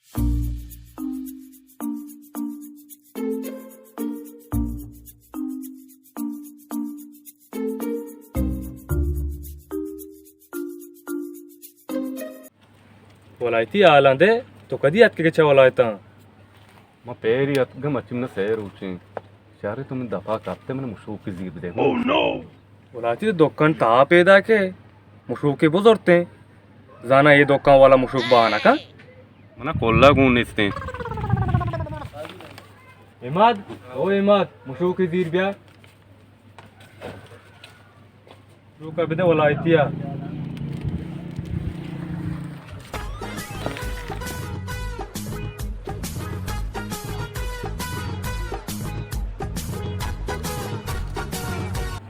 ولایتی، حالاں دے، تو کدی اتکگے چہ ولایتاں؟ ما پیری اتکگاں، مرچی منا سئے روچیں۔ شہرے تو من دپا کپتے، من مشوکی زیر بدے۔ ولایتی، تو دکان تہا پیداکے، مشوکے بزرتیں۔ زانا اے دکان والا مشوک بہا نہ کن؟ منا کلا گون نیستیں۔ عماد، او عماد، مشوکی زیر بیا۔ مشوکا بدے ولایتیا۔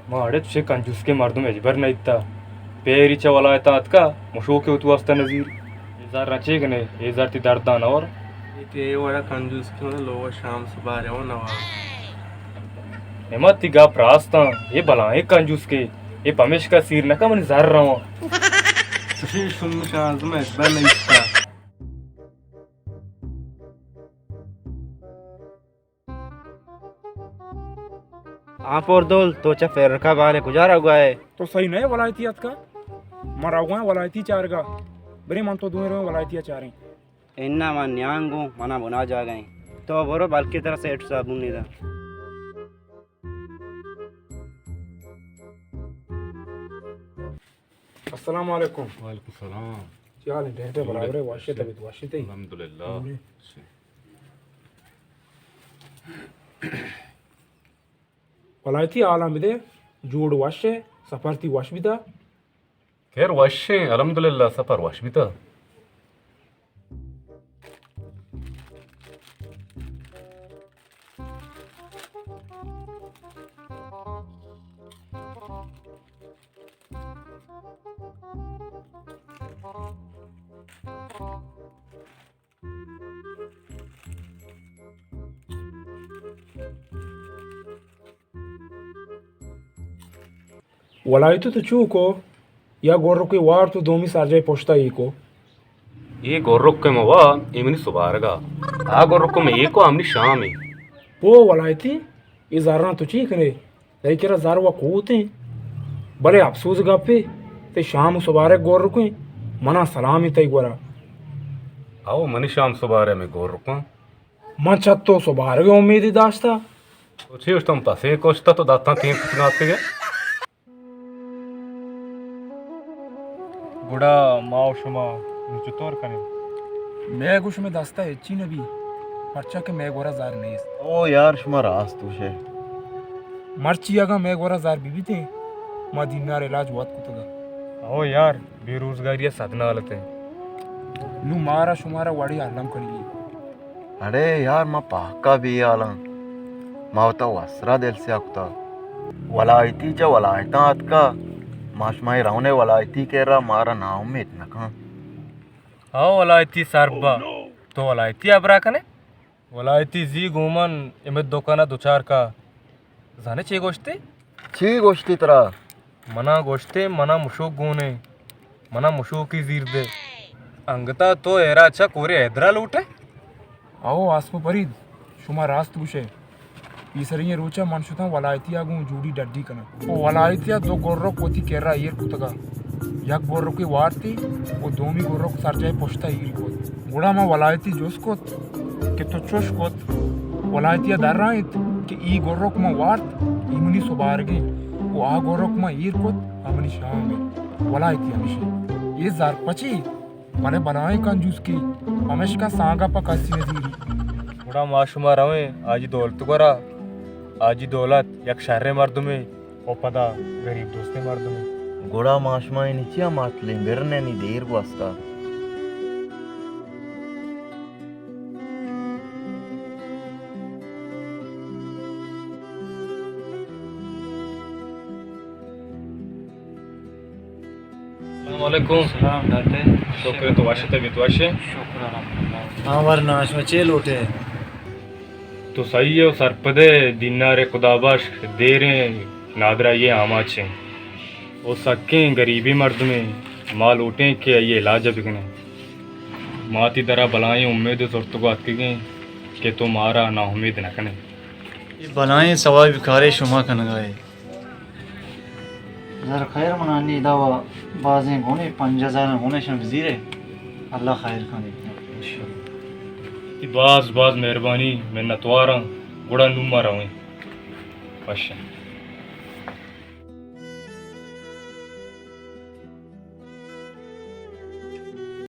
ما اڑے چے کنجوسکیں مردم ہچبر نہ ایتا۔ پیری چہ ولایتا اتکا، مشوکے وتی واسطہ نزیر۔ اے زر رچے کنے، اے زر تی درداں نور۔ اے کہ اے وڑا کنجوسکے، من لوگ شام سبارے ہوں نوا۔ ہمت تی گپ راستاں، اے بلائیں کنجوسکے، اے پمیشکا سیر نہ کن منی زر رواں۔ چشیں شوم شانزم ہچبر نہ ایتا۔ آ پردول، تو چہ فرقہ بانے کجا روگا ئے؟ تو سہی نہ ئے ولایتی اتکا؟ من روگا آں ولایتی چارگا۔ برے من تو دوئیں رویں ولایتیا چاریں۔ انا من نیاں گوں، منا بنا جاگہ ایں۔ تو برو بلکیں ترا سیٹ صابون نی داں۔ السلام علیکم۔ وعلیکم السلام۔ چی حال ایں؟ ٹھیک ایں، برابر ئے، وش ئے، طبیعت وش ایں تئی؟ الحمدللہ۔ الحمدللہ۔ ولایتی حالاں بدے، جوڑ وش ئے، سفر تی وش بیتا؟ خیر وش ایں، الحمدللہ، سفر وش بیتا۔ ولایتی تو چو کو؟ یا گورکے وارت و دومی سرجائی پشتا ایکو؟ اے گورک کہ ما وا، اے منی سبارگا۔ آ گورک کہ ما ایکو، آ منی شام ایں۔ پو ولایتی، اے زراں تو چی کنے؟ تئی کرا زر و کوتیں، بلے افسوز گپے، تئی شام و سبارگ گورکیں، منا سلامیں تئی گورا۔ او منی شام سبارگ مئے گورکاں۔ من چہ تو سبارگ امیدے داشتا۔ تو چی گوشتم، پسے کشتا تو داتاں تین کتگاتگے۔ گڑا ما و شما نوں چطور کنیں؟ مئے گوں شمئے دستا ہچی نہ بی، پرچا کہ مئے گورا زر نیست۔ او یار، شما راست گوشے۔ مرچی اگاں مئے گورا زر بہ بیتیں، ما دینار علاج وت کتگا۔ او یار، بے روزگاری ء صد نالتیں۔ نوں مارا شمارا وڑے الم کنگی۔ اڑے یار، ما پہکا بے حالاں۔ ما وتا وسرا دل سیاہ کتا۔ ولایتی چہ ولایتاں اتکا، ما شمئے رونے ولایتی کرا، مارا ناامید نکن۔ ہو ولایتی سربا، تو ولایتی ہبرا کنے؟ ولایتی زی گوں من امت دکانا دچار کا۔ زانے چے گوشتے؟ چی گوشتی ترا؟ منا گوشتے، منا مشوک گونے، منا مشوکی زیر دے۔ انگتا تو ایرا چا کورے حیدرا لوٹے؟ او آسپ و پرید، شما راست گوشے۔ پیسرییں روچا من شتاں ولایتیا گوں جوڑی ڈڈی کناں۔ و ولایتیا دو گرک وتی کرا ایر کتگا۔ یک گرکے وارتی و دومی گرک سرجاہے پشتا ایر کت۔ گڑا ما ولایتی جست کت کہ تو چش کت؟ ولایتیا درائینت کہ ای گرک من وارت، ای منی سبارگیں، و آ گرک من ایر کت، آ منی شامیں۔ ولایتی ہمشی۔ اے زرپچی بلے بلائیں کنجوسکے، پمیشکا سانگا پہ کسی نہ زیری۔ گڑا ما شما رویں حاجی دولت گورا، حاجی دولت یک شریں مردمے و پدا غریب دوستیں مردمے۔ گڑا ما شما اینی چیا ماتلیں، برنیں، نی دیر گوستا۔ السلام علیکم۔ سلام داتے۔ شکر، تو وش، طبیعت وش؟ شکر الحمدللہ۔ ہاں ورنا، شما چے لوٹے؟ تو سہی ئے و سرپدے، دینار خدا بخش دیریں نادراہی آماچیں و سکیں غریبیں مردمیں، ما لوٹیں کہ آئی علاج بکنیں۔ ما تئی درا بلاہیں امیدے زرتگ ءُ اتکگیں کہ تو مارا ناامید نہ کنئے۔ اے بلاہیں ثوابی کارے شما کنگا ئے۔ زر خیر، من انی ادا و بازیں گونے، پنجاہ ہزار گونے شما بزیرے۔ اللہ خیر کنت۔ انشاءاللہ۔ تئی باز باز مہربانی، منتواراں۔ گڑا نوں ما رویں۔ وش۔